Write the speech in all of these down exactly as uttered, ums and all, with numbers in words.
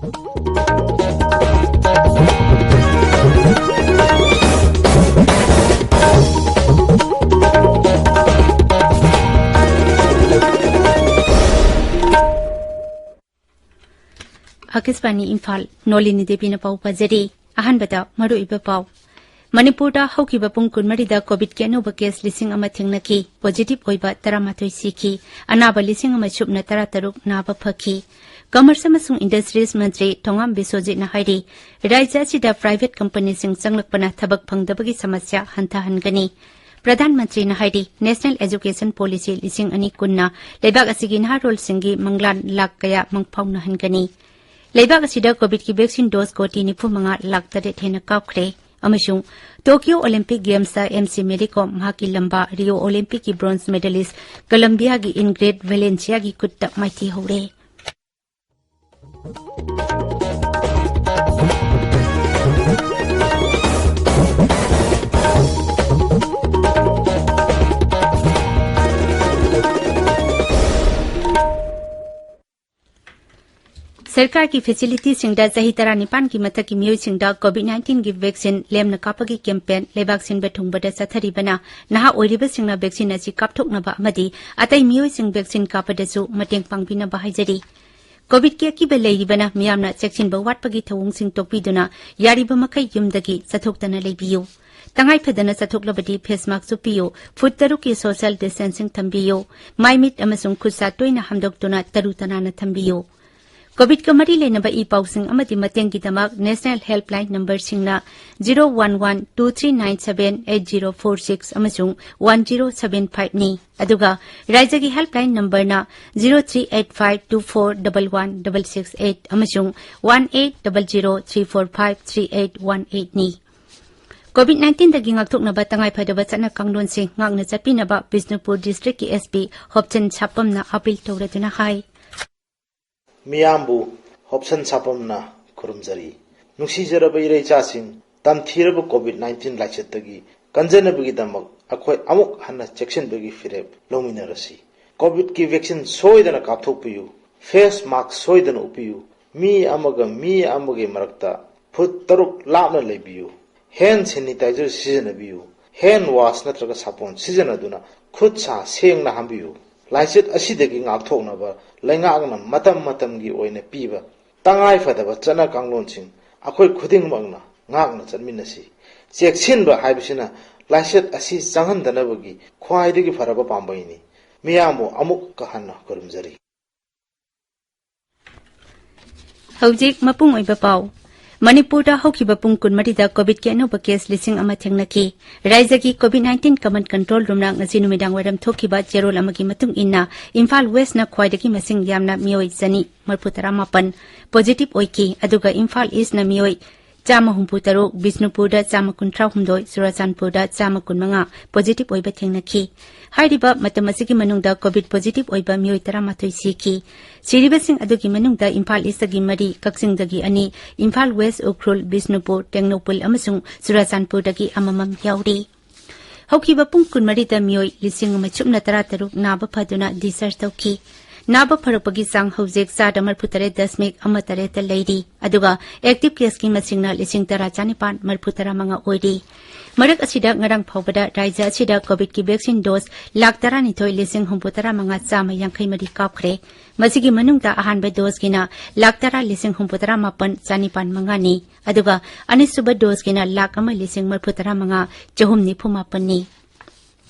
ꯑꯥꯀꯥꯁꯕꯥꯅꯤ ꯏꯝꯐꯥꯜ, ꯅꯣꯂꯤꯅꯤ ꯗꯦꯕꯤꯅ ꯄꯥꯎ ꯄꯥꯖꯔꯤ꯫ ꯑꯍꯥꯟꯕꯗ ꯃꯔꯨꯑꯣꯏꯕ ꯄꯥꯎ꯫ ꯃꯅꯤꯄꯨꯔꯗ ꯍꯧꯈꯤꯕ ꯄꯨꯡ ꯀꯨꯟꯃꯔꯤꯗ ꯀꯣꯚꯤꯗꯀꯤ ꯑꯅꯧꯕ ꯀꯦꯁ ꯂꯤꯁꯤꯡ ꯑꯃ ꯊꯦꯡꯅꯈꯤ, ꯄꯣꯖꯤꯇꯤꯚ ꯑꯣꯏꯕ ꯇꯔꯥꯃꯥꯊꯣꯏ ꯁꯤꯈꯤ, ꯑꯅꯥꯕ ꯂꯤꯁꯤꯡ ꯑꯃ ꯁꯨꯞꯅ ꯇꯔꯥꯇꯔꯨꯛ ꯅꯥꯕ ꯐꯈꯤ꯫ ꯀꯃꯔꯁ ꯑꯃꯁꯨꯡ ꯏꯟꯗꯁꯇ꯭ꯔꯤꯁ ꯃꯟꯇ꯭ꯔꯤ ꯊꯣꯉꯥꯝ ꯕꯤꯁ꯭ꯋꯖꯤꯠꯅ ꯍꯥꯏꯔꯤ, ꯔꯥꯖ꯭ꯌ ꯑꯁꯤꯗ ꯄ꯭ꯔꯥꯏꯚꯦꯠ ꯀꯝꯄꯅꯤꯁꯤꯡ ꯆꯪꯂꯛꯄꯅ ꯊꯕꯛ ꯐꯪꯗꯕꯒꯤ ꯁꯃꯁ꯭ꯌꯥ ꯍꯟꯊꯍꯟꯒꯅꯤ꯫ ꯄ꯭ꯔꯙꯥꯟ ꯃꯟꯇ꯭ꯔꯤꯅ ꯍꯥꯏꯔꯤ, ꯅꯦꯁꯅꯦꯜ ꯑꯦꯖꯨꯀꯦꯁꯟ ꯄꯣꯂꯤꯁꯤ ꯂꯤꯁꯤꯡ ꯑꯅꯤ ꯀꯨꯟꯅ ꯂꯩꯕꯥꯛ ꯑꯁꯤꯒꯤ ꯅꯍꯥꯔꯣꯜꯁꯤꯡꯒꯤ ꯃꯪꯂꯥꯟ ꯂꯥꯈ ꯀꯌꯥ ꯃꯪꯐꯥꯎꯅꯍꯟꯒꯅꯤ꯫ ꯂꯩꯕꯥꯛ ꯑꯁꯤꯗ ꯀꯣꯚꯤꯗꯀꯤ ꯚꯦꯛꯁꯤꯟ ꯗꯣꯁ ꯀꯣꯇꯤ ꯅꯤꯐꯨ ꯃꯉꯥ ꯂꯥꯈ ꯇꯔꯦꯠ ꯍꯦꯟꯅ ꯀꯥꯞꯈ꯭ꯔꯦ꯫ ꯑꯃꯁꯨꯡ Tokyo Olympic ꯒꯦꯝꯁꯇ M C Mary ꯀꯣꯝ ꯃꯍꯥꯛꯀꯤ ꯂꯝꯕꯥ ꯔꯤꯑꯣ ꯑꯣꯂꯤꯝꯄꯤꯛꯀꯤ ꯕ꯭ꯔꯣꯟꯖ ꯃꯦꯗꯥꯂꯤꯁ ꯀꯂꯝꯕꯤꯌꯥꯒꯤ ꯏꯟꯒ꯭ꯔꯦꯗ ꯚꯦꯂꯦꯟꯁꯤꯌꯥꯒꯤ ꯈꯨꯠꯇ ꯃꯥꯏꯊꯤꯍꯧꯔꯦ꯫ ꯁꯔꯀꯥꯔꯒꯤ ꯐꯦꯁꯤꯂꯤꯇꯤꯁꯤꯡꯗ ꯆꯍꯤ ꯇꯔꯥꯅꯤꯄꯥꯟꯒꯤ ꯃꯊꯛꯀꯤ ꯃꯤꯑꯣꯏꯁꯤꯡꯗ ꯀꯣꯚꯤꯗ ꯅꯥꯏꯟꯇꯤꯟꯒꯤ ꯚꯦꯛꯁꯤꯟ ꯂꯦꯝꯅ ꯀꯥꯞꯄꯒꯤ ꯀꯦꯝꯄꯦꯟ ꯂꯩꯕꯥꯛ ꯁꯤꯟꯕ ꯊꯨꯡꯕꯗ ꯆꯠꯊꯔꯤꯕꯅ ꯅꯍꯥ ꯑꯣꯏꯔꯤꯕꯁꯤꯡꯅ ꯚꯦꯛꯁꯤꯟ ꯑꯁꯤ ꯀꯥꯞꯊꯣꯛꯅꯕ ꯑꯃꯗꯤ ꯑꯇꯩ ꯃꯤꯑꯣꯏꯁꯤꯡ ꯚꯦꯛꯁꯤꯟ ꯀꯥꯞꯄꯗꯁꯨ ꯃꯇꯦꯡ ꯄꯥꯡꯕꯤꯅꯕ ꯍꯥꯏꯖꯔꯤ꯫ ꯀꯣꯚꯤꯗꯀꯤ ꯑꯀꯤꯕ ꯂꯩꯔꯤꯕꯅ ꯃꯤꯌꯥꯝꯅ ꯆꯦꯛꯁꯤꯟꯕ ꯋꯥꯠꯄꯒꯤ ꯊꯧꯑꯣꯡꯁꯤꯡ ꯇꯣꯛꯄꯤꯗꯨꯅ ꯌꯥꯔꯤꯕ ꯃꯈꯩ ꯌꯨꯝꯗꯒꯤ ꯆꯠꯊꯣꯛꯇꯅ ꯂꯩꯕꯤꯌꯨ꯫ ꯇꯉꯥꯏ ꯐꯗꯅ ꯆꯠꯊꯣꯛꯂꯕꯗꯤ ꯐꯦꯁ ꯃꯥꯁꯛ ꯎꯞꯄꯤꯌꯨ, ꯐꯨꯠ ꯇꯔꯨꯛꯀꯤ ꯁꯣꯁꯤꯌꯦꯜ ꯗꯤꯁꯇꯦꯟꯁꯤꯡ ꯊꯝꯕꯤꯌꯨ, ꯃꯥꯏ ꯃꯤꯠ ꯑꯃꯁꯨꯡ ꯈꯨꯠ ꯁꯥ ꯇꯣꯏꯅ ꯍꯥꯝꯗꯣꯛꯇꯨꯅ ꯇꯔꯨ ꯇꯅꯥꯟꯅ ꯊꯝꯕꯤꯌꯨ꯫ ꯀꯣꯚꯤꯗꯀ ꯃꯔꯤ ꯂꯩꯅꯕ ꯏ ꯄꯥꯎꯁꯤꯡ ꯑꯃꯗꯤ ꯃꯇꯦꯡꯒꯤꯗꯃꯛ ꯅꯦꯁꯅꯦꯜ ꯍꯦꯜꯞꯂꯥꯏꯟ ꯅꯝꯕꯔꯁꯤꯡꯅ zero one one two three nine seven eight zero four six ꯑꯃꯁꯨꯡ ꯋꯥꯟ ꯖꯤꯔꯣ ꯁꯚꯦꯟ ꯐꯥꯏꯚꯅꯤ꯫ ꯑꯗꯨꯒ ꯔꯥꯖ꯭ꯌꯒꯤ ꯍꯦꯜꯞꯂꯥꯏꯟ ꯅꯝꯕꯔꯅ zero three eight five two four double one double six eight ꯑꯃꯁꯨꯡ one eight double zero three four five three eight one ꯑꯩꯠꯅꯤ꯫ COVID ꯅꯥꯏꯟꯇꯤꯟꯗꯒꯤ ꯉꯥꯛꯊꯣꯛꯅꯕ ꯇꯉꯥꯏ ꯐꯗꯕ ꯆꯠꯅ ꯀꯥꯡꯂꯣꯟꯁꯤꯡ ꯉꯥꯛꯅ ꯆꯠꯄꯤꯅꯕ ꯕꯤꯁꯅꯨꯄꯨꯔ ꯗꯤꯁꯇ꯭ꯔꯤꯛꯀꯤ ꯑꯦꯁ ꯄꯤ ꯍꯣꯞꯆꯟ ꯁꯥꯄꯝꯅ ꯑꯄꯤꯜ ꯇꯧꯔꯗꯨꯅ ꯍꯥꯏ꯫ ꯃꯤꯌꯥꯝꯕꯨ ꯍꯣꯞꯁꯟ ꯁꯥꯄꯝꯅ ꯈꯨꯔꯨꯝꯖꯔꯤ꯫ ꯅꯨꯡꯁꯤꯖꯔꯕ ꯏꯔꯩꯆꯥꯁꯤꯡ, ꯇꯝꯊꯤꯔꯕ ꯀꯣꯚꯤꯗ ꯅꯥꯏꯟꯇꯤꯟ ꯂꯥꯏꯆꯠꯇꯒꯤ ꯀꯟꯖꯅꯕꯒꯤꯗꯃꯛ ꯑꯩꯈꯣꯏ ꯑꯃꯨꯛ ꯍꯟꯅ ꯆꯦꯛꯁꯤꯟꯕꯒꯤ ꯐꯤꯔꯦꯞ ꯂꯧꯃꯤꯟꯅꯔꯁꯤ꯫ ꯀꯣꯚꯤꯗꯀꯤ ꯚꯦꯛꯁꯤꯟ ꯁꯣꯏꯗꯅ ꯀꯥꯞꯊꯣꯛꯄꯤꯌꯨ, ꯐꯦꯁ ꯃꯥꯁꯛ ꯁꯣꯏꯗꯅ ꯎꯞꯄꯤꯌꯨ, ꯃꯤ ꯑꯃꯒ ꯃꯤ ꯑꯃꯒꯤ ꯃꯔꯛꯇ ꯐꯨꯠ ꯇꯔꯨꯛ ꯂꯥꯞꯅ ꯂꯩꯕꯤꯌꯨ꯫ ꯍꯦꯟ ꯁꯦꯅꯤꯇꯥꯏꯖꯔ ꯁꯤꯖꯤꯟꯅꯕꯤꯌꯨ꯫ ꯍꯦꯟ ꯋꯥꯁ ꯅꯠꯇ꯭ꯔꯒ ꯁꯥꯄꯣꯟ ꯁꯤꯖꯤꯟꯅꯗꯨꯅ ꯈꯨꯠ ꯁꯥ ꯁꯦꯡꯅ ꯍꯥꯝꯕꯤꯌꯨ꯫ ꯂꯥꯏꯆꯠ ꯑꯁꯤꯗꯒꯤ ꯉꯥꯛꯊꯣꯛꯅꯕ ꯂꯩꯉꯥꯛꯅ ꯃꯇꯝ ꯃꯇꯝꯒꯤ ꯑꯣꯏꯅ ꯄꯤꯕ ꯇꯉꯥꯏ ꯐꯗꯕ ꯆꯠꯅ ꯀꯥꯡꯂꯣꯟꯁꯤꯡ ꯑꯩꯈꯣꯏ ꯈꯨꯗꯤꯡꯃꯛꯅ ꯉꯥꯛꯅ ꯆꯠꯃꯤꯟꯅꯁꯤ꯫ ꯆꯦꯛꯁꯤꯟꯕ ꯍꯥꯏꯕꯁꯤꯅ ꯂꯥꯏꯆꯠ ꯑꯁꯤ ꯆꯪꯍꯟꯗꯅꯕꯒꯤ ꯈ꯭ꯋꯥꯏꯗꯒꯤ ꯐꯔꯕ ꯄꯥꯝꯕꯩꯅꯤ꯫ ꯃꯤꯌꯥꯝꯕꯨ ꯑꯃꯨꯛꯀ ꯍꯟꯅ ꯈꯨꯔꯨꯝꯖꯔꯤ꯫ ꯍꯧꯖꯤꯛ ꯃꯄꯨꯡ ꯑꯣꯏꯕ ꯄꯥꯎ꯫ ꯃꯅꯤꯄꯨꯔꯗ ꯍꯧꯈꯤꯕ ꯄꯨꯡ ꯀꯨꯟꯃꯔꯤꯗ ꯀꯣꯚꯤꯗꯀꯤ ꯑꯅꯧꯕ ꯀꯦꯁ ꯂꯤꯁꯤꯡ ꯑꯃ ꯊꯦꯡꯅꯈꯤ꯫ ꯔꯥꯏꯖ꯭ꯌꯒꯤ ꯀꯣꯚꯤꯗ ꯅꯥꯏꯟꯇꯤꯟ ꯀꯃꯥꯟꯗ ꯀꯟꯇ꯭ꯔꯣꯜ ꯔꯨꯝꯅ ꯉꯁꯤ ꯅꯨꯃꯤꯗꯥꯡ ꯋꯥꯏꯔꯝ ꯊꯣꯛꯈꯤꯕ ꯆꯦꯔꯣꯜ ꯑꯃꯒꯤ ꯃꯇꯨꯡ ꯏꯟꯅ, ꯏꯝꯐꯥꯜ ꯋꯦꯁ꯭ꯠꯅ ꯈ꯭ꯋꯥꯏꯗꯒꯤ ꯃꯁꯤꯡ ꯌꯥꯝꯅ ꯃꯤꯑꯣꯏ ꯆꯅꯤ ꯃꯔꯤꯐꯨ ꯇꯔꯥꯃꯥꯄꯟ ꯄꯣꯖꯤꯇꯤꯚ ꯑꯣꯏꯈꯤ, ꯑꯗꯨꯒ ꯏꯝꯐꯥꯜ ꯏꯁ꯭ꯠꯅ ꯃꯤꯑꯣꯏ ꯆꯥꯝꯃ ꯍꯨꯝꯐꯨ ꯇꯔꯨꯛ, ꯕꯤꯁꯅꯨꯄꯨꯔꯗ ꯆꯥꯝꯃ ꯀꯨꯟꯊ꯭ꯔꯥ ꯍꯨꯝꯗꯣꯏ, ꯆꯨꯔꯥꯆꯥꯟꯄꯨꯔꯗ ꯆꯥꯝꯃ ꯀꯨꯟꯃꯉꯥ ꯄꯣꯖꯤꯇꯤꯚ ꯑꯣꯏꯕ ꯊꯦꯡꯅꯈꯤ꯫ ꯍꯥꯏꯔꯤꯕ ꯃꯇꯝ ꯑꯁꯤꯒꯤ ꯃꯅꯨꯡꯗ ꯀꯣꯚꯤꯗ ꯄꯣꯖꯤꯇꯤꯚ ꯑꯣꯏꯕ ꯃꯤꯑꯣꯏ ꯇꯔꯥꯃꯥꯊꯣꯏ ꯁꯤꯈꯤ꯫ ꯁꯤꯔꯤꯕꯁꯤꯡ ꯑꯗꯨꯒꯤ ꯃꯅꯨꯡꯗ ꯏꯝꯐꯥꯜ ꯏꯁ꯭ꯠꯇꯒꯤ ꯃꯔꯤ, ꯀꯛꯆꯤꯡꯗꯒꯤ ꯑꯅꯤ, ꯏꯝꯐꯥꯜ ꯋꯦꯁ꯭ꯠ, ꯎꯈ꯭ꯔꯨꯜ, ꯕꯤꯁꯅꯨꯄꯨꯔ, ꯇꯦꯡꯅꯧꯄꯜ ꯑꯃꯁꯨꯡ ꯆꯨꯔꯥꯆꯥꯟꯄꯨꯔꯗꯒꯤ ꯑꯃꯃꯝ ꯌꯥꯎꯔꯤ꯫ ꯍꯧꯈꯤꯕ ꯄꯨꯡ ꯀꯨꯟꯃꯔꯤꯗ ꯃꯤꯑꯣꯏ ꯂꯤꯁꯤꯡ ꯑꯃ ꯆꯨꯞꯅ ꯇꯔꯥꯇꯔꯨꯛ ꯅꯥꯕ ꯐꯗꯨꯅ ꯗꯤꯁꯆꯥꯔꯖ ꯇꯧꯈꯤ꯫ ꯅꯥꯕ ꯐꯔꯛꯄꯒꯤ ꯆꯥꯡ ꯍꯧꯖꯤꯛ ꯆꯥꯗ ꯃꯔꯤꯐꯨ ꯇꯔꯦꯠ ꯗꯁꯃꯤꯛ ꯑꯃ ꯇꯔꯦꯠꯇ ꯂꯩꯔꯤ, ꯑꯗꯨꯒ ꯑꯦꯛꯇꯤꯚ ꯀꯦꯁꯀꯤ ꯃꯁꯤꯡꯅ ꯂꯤꯁꯤꯡ ꯇꯔꯥ ꯆꯥꯅꯤꯄꯥꯟ ꯃꯔꯤꯐꯨ ꯇꯔꯥ ꯃꯉꯥ ꯑꯣꯏꯔꯤ꯫ ꯃꯔꯛ ꯑꯁꯤꯗ ꯉꯔꯥꯡ ꯐꯥꯎꯕꯗ ꯔꯥꯏꯖ꯭ꯌ ꯑꯁꯤꯗ ꯀꯣꯚꯤꯗꯀꯤ ꯚꯦꯛꯁꯤꯟ ꯗꯣꯁ ꯂꯥꯈ ꯇꯔꯥꯅꯤꯊꯣꯏ ꯂꯤꯁꯤꯡ ꯍꯨꯝꯐꯨ ꯇꯔꯥ ꯃꯉꯥ ꯆꯥꯝꯃ ꯌꯥꯡꯈꯩ ꯃꯔꯤ ꯀꯥꯞꯈ꯭ꯔꯦ꯫ ꯃꯁꯤꯒꯤ ꯃꯅꯨꯡꯗ ꯑꯍꯥꯟꯕ ꯗꯣꯁꯀꯤꯅ ꯂꯥꯈ ꯇꯔꯥ ꯂꯤꯁꯤꯡ ꯍꯨꯝꯐꯨ ꯇꯔꯥ ꯃꯥꯄꯟ ꯆꯥꯅꯤꯄꯥꯟ ꯃꯉꯥꯅꯤ, ꯑꯗꯨꯒ ꯑꯅꯤꯁꯨꯕ ꯗꯣꯁꯀꯤꯅ ꯂꯥꯈ ꯑꯃ ꯂꯤꯁꯤꯡ ꯃꯔꯤꯐꯨ ꯇꯔꯥ ꯃꯉꯥ ꯆꯍꯨꯝ ꯅꯤꯐꯨ ꯃꯥꯄꯟꯅꯤ꯫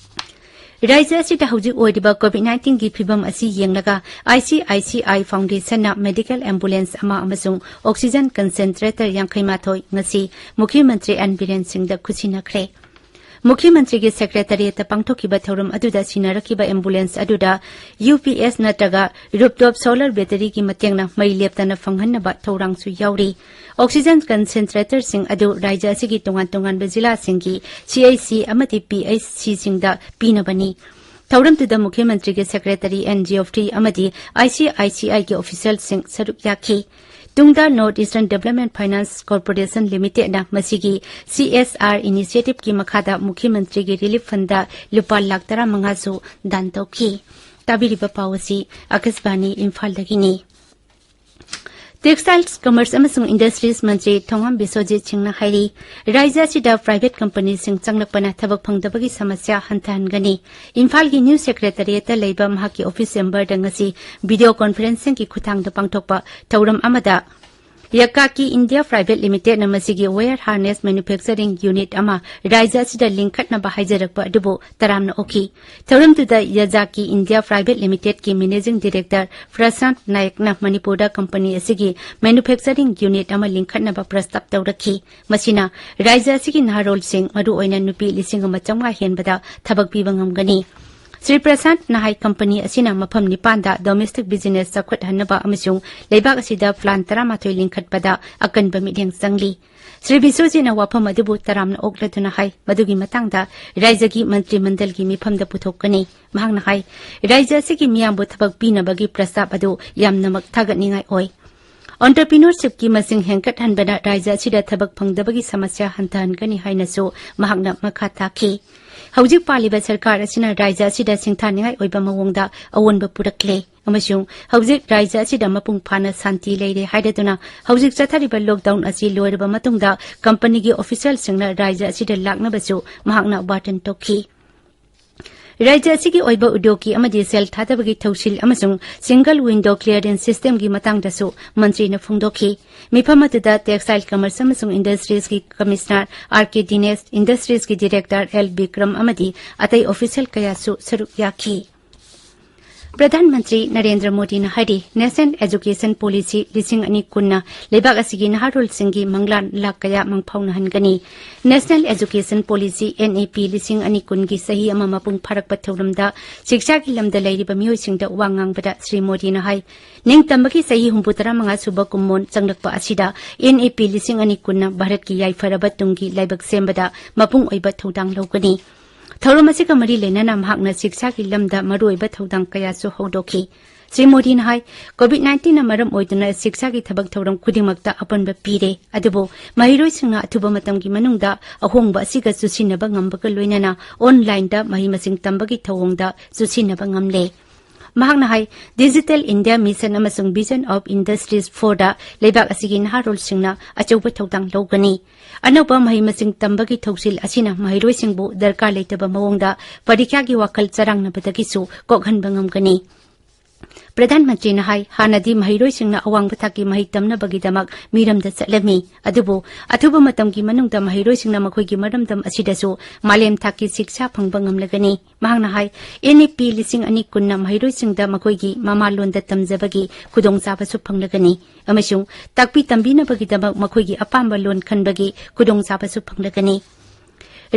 ꯔꯥꯏꯖ꯭ꯌ ꯑꯁꯤꯗ ꯍꯧꯖꯤꯛ ꯑꯣꯏꯔꯤꯕ ꯀꯣꯚꯤꯗ ꯅꯥꯏꯟꯇꯤꯟꯒꯤ ꯐꯤꯚꯝ ꯑꯁꯤ ꯌꯦꯡꯂꯒ, I C I C I ꯐꯥꯎꯟꯗꯦꯁꯟꯅ medical ambulance ꯑꯃ ꯑꯃꯁꯨꯡ ꯑꯣꯛꯁꯤꯖꯟ ꯀꯟꯁꯦꯟꯇ꯭ꯔꯦꯇꯔ ꯌꯥꯡꯈꯩ ꯃꯥꯊꯣꯏ ꯉꯁꯤ ꯃꯨꯈ꯭ꯌ ꯃꯟꯇ꯭ꯔꯤ ꯑꯦꯟ ꯕꯤꯔꯦꯟ ꯁꯤꯡꯗ ꯈꯨꯠꯁꯤꯟꯅꯈ꯭ꯔꯦ꯫ ꯃꯨꯈ꯭ꯌ ꯃꯟꯇ꯭ꯔꯤꯒꯤ ꯁꯦꯀ꯭ꯔꯦꯇꯔꯤꯌꯦꯠꯇ ꯄꯥꯡꯊꯣꯛꯈꯤꯕ ꯊꯧꯔꯝ ꯑꯗꯨꯗ ꯁꯤꯟꯅꯔꯛꯈꯤꯕ ꯑꯦꯝꯕꯨꯂꯦꯟꯁ ꯑꯗꯨꯗ ꯌꯨ ꯄꯤ ꯑꯦꯁ ꯅꯠꯇ꯭ꯔꯒ ꯔꯨꯞꯇꯣꯞ ꯁꯣꯂꯔ ꯕꯦꯇꯔꯤꯒꯤ ꯃꯇꯦꯡꯅ ꯃꯩ ꯂꯦꯞꯇꯅ ꯐꯪꯍꯟꯅꯕ ꯊꯧꯔꯥꯡꯁꯨ ꯌꯥꯎꯔꯤ꯫ ꯑꯣꯛꯁꯤꯖꯟ ꯀꯟꯁꯦꯟꯇ꯭ꯔꯦꯇꯔꯁꯤꯡ ꯑꯗꯨ ꯔꯥꯏꯖ꯭ꯌ ꯑꯁꯤꯒꯤ ꯇꯣꯉꯥꯟ ꯇꯣꯉꯥꯟꯕ ꯖꯤꯂꯥꯁꯤꯡꯒꯤ ꯁꯤ ꯑꯩꯆ ꯁꯤ ꯑꯃꯗꯤ ꯄꯤ ꯑꯩꯆ ꯁꯤꯁꯤꯡꯗ ꯄꯤꯅꯕꯅꯤ꯫ ꯊꯧꯔꯝꯗꯨꯗ ꯃꯨꯈ꯭ꯌ ꯃꯟꯇ꯭ꯔꯤꯒꯤ ꯁꯦꯀ꯭ꯔꯦꯇꯔꯤ, ꯑꯦꯟ ꯖꯤꯑꯣꯐ꯭ꯔꯤ ꯑꯃꯗꯤ ꯑꯥꯏ ꯁꯤ ꯑꯥꯏ ꯁꯤ ꯑꯥꯏꯒꯤ ꯑꯣꯐꯤꯁꯤꯌꯦꯜꯁꯤꯡ ꯁꯔꯨꯛ ꯌꯥꯈꯤ꯫ ꯇꯨꯡꯗ north eastern development finance corporation ꯂꯤꯃꯤꯇꯦꯗꯅ ꯃꯁꯤꯒꯤ ꯁꯤ ꯑꯦꯁ ꯑꯥꯔ ꯏꯅꯤꯁꯤꯌꯦꯇꯤꯚꯀꯤ ꯃꯈꯥꯗ ꯃꯨꯈ꯭ꯌ ꯃꯟꯇ꯭ꯔꯤꯒꯤ ꯔꯤꯂꯤꯐ ꯐꯟꯗ ꯂꯨꯄꯥ ꯂꯥꯈ ꯇꯔꯥꯃꯉꯥꯁꯨ ꯗꯥꯟ ꯇꯧꯈꯤ꯫ ꯇꯥꯕꯤꯔꯤꯕ ꯄꯥꯎ ꯑꯁꯤ ꯑꯀꯥꯁꯕꯥꯅꯤ ꯏꯝꯐꯥꯜꯗꯒꯤꯅꯤ꯫ Textiles, Commerce ꯑꯃꯁꯨꯡ Industries ꯃꯟꯇ꯭ꯔꯤ ꯊꯣꯉꯥꯝ ꯕꯤꯁ꯭ꯋꯖꯤꯠ ꯁꯤꯡꯅ ꯍꯥꯏꯔꯤ, ꯔꯥꯖ꯭ꯌ ꯑꯁꯤꯗ private companyꯁꯤꯡ ꯆꯪꯂꯛꯄꯅ ꯊꯕꯛ ꯐꯪꯗꯕꯒꯤ ꯁꯃꯁ꯭ꯌꯥ ꯍꯟꯊꯍꯟꯒꯅꯤ꯫ ꯏꯝꯐꯥꯜꯒꯤ New Secretariatꯇ ꯂꯩꯕ ꯃꯍꯥꯛꯀꯤ office chamberꯗ ꯉꯁꯤ video conferencingꯒꯤ ꯈꯨꯠꯊꯥꯡꯗ ꯄꯥꯡꯊꯣꯛꯄ ꯊꯧꯔꯝ ꯑꯃꯗ ꯌꯀꯥꯀꯤ India Private Limitedꯅ ꯃꯁꯤꯒꯤ wire harness manufacturing unit ꯑꯃ ꯔꯥꯖ꯭ꯌ ꯑꯁꯤꯗ ꯂꯤꯡꯈꯠꯅꯕ ꯍꯥꯏꯖꯔꯛꯄ ꯑꯗꯨꯕꯨ ꯇꯔꯥꯝꯅ ꯑꯣꯛꯈꯤ꯫ ꯊꯧꯔꯝꯗꯨꯗ ꯌꯖꯥꯀꯤ India Private Limitedꯀꯤ Managing Director ꯄ꯭ꯔꯁꯥꯟꯠ ꯅꯥꯌꯛꯅ ꯃꯅꯤꯄꯨꯔꯗ company ꯑꯁꯤꯒꯤ manufacturing unit ꯑꯃ ꯂꯤꯡꯈꯠꯅꯕ ꯄ꯭ꯔꯁꯇꯥꯞ ꯇꯧꯔꯛꯈꯤ꯫ ꯃꯁꯤꯅ ꯔꯥꯖ꯭ꯌ ꯑꯁꯤꯒꯤ ꯅꯍꯥꯔꯣꯜꯁꯤꯡ, ꯃꯔꯨꯑꯣꯏꯅ ꯅꯨꯄꯤ ꯂꯤꯁꯤꯡ ꯑꯃ ꯆꯥꯝꯃꯉꯥ ꯍꯦꯟꯕꯗ ꯊꯕꯛ ꯄꯤꯕ ꯉꯝꯒꯅꯤ꯫ ꯁ꯭ꯔꯤ ꯄ꯭ꯔꯁꯥꯟꯠꯅ ꯍꯥꯏ, company ꯑꯁꯤꯅ ꯃꯐꯝ ꯅꯤꯄꯥꯟꯗ domestic business ꯆꯥꯎꯈꯠꯍꯟꯅꯕ ꯑꯃꯁꯨꯡ ꯂꯩꯕꯥꯛ ꯑꯁꯤꯗ plant ꯇꯔꯥꯃꯥꯊꯣꯏ ꯂꯤꯡꯈꯠꯄꯗ ꯑꯀꯟꯕ ꯃꯤꯠꯌꯦꯡ ꯆꯪꯂꯤ꯫ ꯁ꯭ꯔꯤ ꯕꯤꯁ꯭ꯋꯖꯤꯠꯅ ꯋꯥꯐꯝ ꯑꯗꯨꯕꯨ ꯇꯔꯥꯝꯅ ꯑꯣꯛꯂꯗꯨꯅ ꯍꯥꯏ, ꯃꯗꯨꯒꯤ ꯃꯇꯥꯡꯗ ꯔꯥꯖ꯭ꯌꯒꯤ ꯃꯟꯇ꯭ꯔꯤ ꯃꯟꯗꯜꯒꯤ ꯃꯤꯐꯝꯗ ꯄꯨꯊꯣꯛꯀꯅꯤ꯫ ꯃꯍꯥꯛꯅ ꯍꯥꯏ, ꯔꯥꯖ꯭ꯌ ꯑꯁꯤꯒꯤ ꯃꯤꯌꯥꯝꯕꯨ ꯊꯕꯛ ꯄꯤꯅꯕꯒꯤ ꯄ꯭ꯔꯁꯇꯥꯞ ꯑꯗꯨ ꯌꯥꯝꯅꯃꯛ ꯊꯥꯒꯠꯅꯤꯡꯉꯥꯏ ꯑꯣꯏ꯫ Entrepreneurshipꯀꯤ ꯃꯁꯤꯡ ꯍꯦꯟꯒꯠꯍꯟꯕꯅ ꯔꯥꯖ꯭ꯌ ꯑꯁꯤꯗ ꯊꯕꯛ ꯐꯪꯗꯕꯒꯤ ꯁꯃꯁ꯭ꯌꯥ ꯍꯟꯊꯍꯟꯒꯅꯤ ꯍꯥꯏꯅꯁꯨ ꯃꯍꯥꯛꯅ ꯃꯈꯥ ꯇꯥꯈꯤ꯫ ꯍꯧꯖꯤꯛ ꯄꯥꯜꯂꯤꯕ ꯁꯔꯀꯥꯔ ꯑꯁꯤꯅ ꯔꯥꯖ꯭ꯌ ꯑꯁꯤꯗ ꯁꯤꯡꯊꯥꯅꯤꯡꯉꯥꯏ ꯑꯣꯏꯕ ꯃꯑꯣꯡꯗ ꯑꯑꯣꯟꯕ ꯄꯨꯔꯛꯂꯦ ꯑꯃꯁꯨꯡ ꯍꯧꯖꯤꯛ ꯔꯥꯖ꯭ꯌ ꯑꯁꯤꯗ ꯃꯄꯨꯡ ꯐꯥꯅ ꯁꯥꯟꯇꯤ ꯂꯩꯔꯦ ꯍꯥꯏꯔꯗꯨꯅ ꯍꯧꯖꯤꯛ ꯆꯠꯊꯔꯤꯕ lockdown ꯑꯁꯤ ꯂꯣꯏꯔꯕ ꯃꯇꯨꯡꯗ companyꯒꯤ officialꯁꯤꯡꯅ ꯔꯥꯖ꯭ꯌ ꯑꯁꯤꯗ ꯂꯥꯛꯅꯕꯁꯨ ꯃꯍꯥꯛꯅ ꯋꯥꯔꯟ ꯇꯧꯈꯤ꯫ ꯔꯥꯖ꯭ꯌ ꯑꯁꯤꯒꯤ ꯑꯣꯏꯕ ꯎꯗ꯭ꯌꯣꯒꯤ ꯑꯃꯗꯤ ꯁꯦꯜ ꯊꯥꯗꯕꯒꯤ ꯊꯧꯁꯤꯜ ꯑꯃꯁꯨꯡ single window clearance systemꯒꯤ ꯃꯇꯥꯡꯗꯁꯨ ꯃꯟꯇ꯭ꯔꯤꯅ ꯐꯣꯡꯗꯣꯛꯈꯤ꯫ ꯃꯤꯐꯝ ꯑꯗꯨꯗ Textile, Commerce ꯑꯃꯁꯨꯡ Industriesꯀꯤ Commissioner ꯑꯥꯔ ꯀꯦ ꯗꯤꯅꯦꯁ, Industriesꯀꯤ Director ꯑꯦꯜ ꯕꯤꯀ꯭ꯔꯝ ꯑꯃꯗꯤ ꯑꯇꯩ official ꯀꯌꯥꯁꯨ ꯁꯔꯨꯛ ꯌꯥꯈꯤ꯫ ꯄ꯭ꯔꯙꯥꯟ ꯃꯟꯇ꯭ꯔꯤ ꯅꯔꯦꯟꯗ꯭ꯔ ꯃꯣꯗꯤꯅ ꯍꯥꯏꯔꯤ, National Education Policy ꯂꯤꯁꯤꯡ ꯑꯅꯤ ꯀꯨꯟꯅ ꯂꯩꯕꯥꯛ ꯑꯁꯤꯒꯤ ꯅꯍꯥꯔꯣꯜꯁꯤꯡꯒꯤ ꯃꯪꯂꯥꯟ ꯂꯥꯛ ꯀꯌꯥ ꯃꯪꯐꯥꯎꯅꯍꯟꯒꯅꯤ꯫ National Education Policy, NEP, ꯂꯤꯁꯤꯡ ꯑꯅꯤ ꯀꯨꯟꯒꯤ ꯆꯍꯤ ꯑꯃ ꯃꯄꯨꯡ ꯐꯥꯔꯛꯄ ꯊꯧꯔꯝꯗ ꯁꯤꯛꯁꯥꯒꯤ ꯂꯝꯗ ꯂꯩꯔꯤꯕ ꯃꯤꯑꯣꯏꯁꯤꯡꯗ ꯋꯥ ꯉꯥꯡꯕꯗ ꯁ꯭ꯔꯤ ꯃꯣꯗꯤꯅ ꯍꯥꯏ, ꯅꯤꯡꯇꯝꯕꯒꯤ ꯆꯍꯤ ꯍꯨꯝꯐꯨ ꯇꯔꯥꯃꯉꯥ ꯁꯨꯕ ꯀꯨꯝꯑꯣꯟ ꯆꯪꯂꯛꯄ ꯑꯁꯤꯗ NEP ꯂꯤꯁꯤꯡ ꯑꯅꯤ ꯀꯨꯟꯅ ꯚꯥꯔꯠꯀꯤ ꯌꯥꯏꯐꯔꯕ ꯇꯨꯡꯒꯤ ꯂꯥꯏꯕꯛ ꯁꯦꯝꯕꯗ ꯃꯄꯨꯡ ꯑꯣꯏꯕ ꯊꯧꯗꯥꯡ ꯂꯧꯒꯅꯤ꯫ ꯊꯧꯔꯝ ꯑꯁꯤꯒ ꯃꯔꯤ ꯂꯩꯅꯅ ꯃꯍꯥꯛꯅ ꯁꯤꯛꯁꯥꯒꯤ ꯂꯝꯗ ꯃꯔꯨꯑꯣꯏꯕ ꯊꯧꯗꯥꯡ ꯀꯌꯥꯁꯨ ꯍꯧꯗꯣꯛꯈꯤ꯫ ꯁ꯭ꯔꯤ ꯃꯣꯗꯤꯅ ꯍꯥꯏ, COVID nineteenꯅ ꯃꯔꯝ ꯑꯣꯏꯗꯨꯅ ꯁꯤꯛꯁꯥꯒꯤ ꯊꯕꯛ ꯊꯧꯔꯝ ꯈꯨꯗꯤꯡꯃꯛꯇ ꯑꯄꯟꯕ ꯄꯤꯔꯦ, ꯑꯗꯨꯕꯨ ꯃꯍꯩꯔꯣꯏꯁꯤꯡꯅ ꯑꯊꯨꯕ ꯃꯇꯝꯒꯤ ꯃꯅꯨꯡꯗ ꯑꯍꯣꯡꯕ ꯑꯁꯤꯒ ꯆꯨꯁꯤꯟꯅꯕ ꯉꯝꯕꯒ ꯂꯣꯏꯅꯅ onlineꯗ ꯃꯍꯩ ꯃꯁꯤꯡ ꯇꯝꯕꯒꯤ ꯊꯧꯑꯣꯡꯗ ꯆꯨꯁꯤꯟꯅꯕ ꯉꯝꯂꯦ꯫ ꯃꯍꯥꯛꯅ ꯍꯥꯏ, Digital India Mission ꯑꯃꯁꯨꯡ Vision of Industries four ꯗ ꯂꯩꯕꯥꯛ ꯑꯁꯤꯒꯤ ꯅꯍꯥꯔꯣꯜꯁꯤꯡꯅ ꯑꯆꯧꯕ ꯊꯧꯗꯥꯡ ꯂꯧꯒꯅꯤ꯫ ꯑꯅꯧꯕ ꯃꯍꯩ ꯃꯁꯤꯡ ꯇꯝꯕꯒꯤ ꯊꯧꯁꯤꯜ ꯑꯁꯤꯅ ꯃꯍꯩꯔꯣꯏꯁꯤꯡꯕꯨ ꯗꯔꯀꯥꯔ ꯂꯩꯇꯕ ꯃꯑꯣꯡꯗ ꯄꯔꯤꯈ꯭ꯌꯥꯒꯤ ꯋꯥꯈꯜ ꯆꯔꯥꯡꯅꯕꯗꯒꯤꯁꯨ ꯀꯣꯛꯍꯟꯕ ꯉꯝꯒꯅꯤ꯫ ꯄ꯭ꯔꯙꯥꯟ ꯃꯟꯇ꯭ꯔꯤꯅ ꯍꯥꯏ, ꯍꯥꯟꯅꯗꯤ ꯃꯍꯩꯔꯣꯏꯁꯤꯡꯅ ꯑꯋꯥꯡꯕ ꯊꯥꯛꯀꯤ ꯃꯍꯩ ꯇꯝꯅꯕꯒꯤꯗꯃꯛ ꯃꯤꯔꯝꯗ ꯆꯠꯂꯝꯃꯤ꯫ ꯑꯗꯨꯕꯨ ꯑꯊꯨꯕ ꯃꯇꯝꯒꯤ ꯃꯅꯨꯡꯗ ꯃꯍꯩꯔꯣꯏꯁꯤꯡꯅ ꯃꯈꯣꯏꯒꯤ ꯃꯔꯝꯗꯝ ꯑꯁꯤꯗꯁꯨ ꯃꯥꯂꯦꯝ ꯊꯥꯛꯀꯤ ꯁꯤꯛꯁꯥ ꯐꯪꯕ ꯉꯝꯂꯒꯅꯤ꯫ ꯃꯍꯥꯛꯅ ꯍꯥꯏ, N E P ꯂꯤꯁꯤꯡ ꯑꯅꯤ ꯀꯨꯟꯅ ꯃꯍꯩꯔꯣꯏꯁꯤꯡꯗ ꯃꯈꯣꯏꯒꯤ ꯃꯃꯥꯂꯣꯟꯗ ꯇꯝꯖꯕꯒꯤ ꯈꯨꯗꯣꯡꯆꯥꯕꯁꯨ ꯐꯪꯂꯒꯅꯤ ꯑꯃꯁꯨꯡ ꯇꯥꯛꯄꯤ ꯇꯝꯕꯤꯅꯕꯒꯤꯗꯃꯛ ꯃꯈꯣꯏꯒꯤ ꯑꯄꯥꯝꯕ ꯂꯣꯟ ꯈꯟꯕꯒꯤ ꯈꯨꯗꯣꯡꯆꯥꯕꯁꯨ ꯐꯪꯂꯒꯅꯤ꯫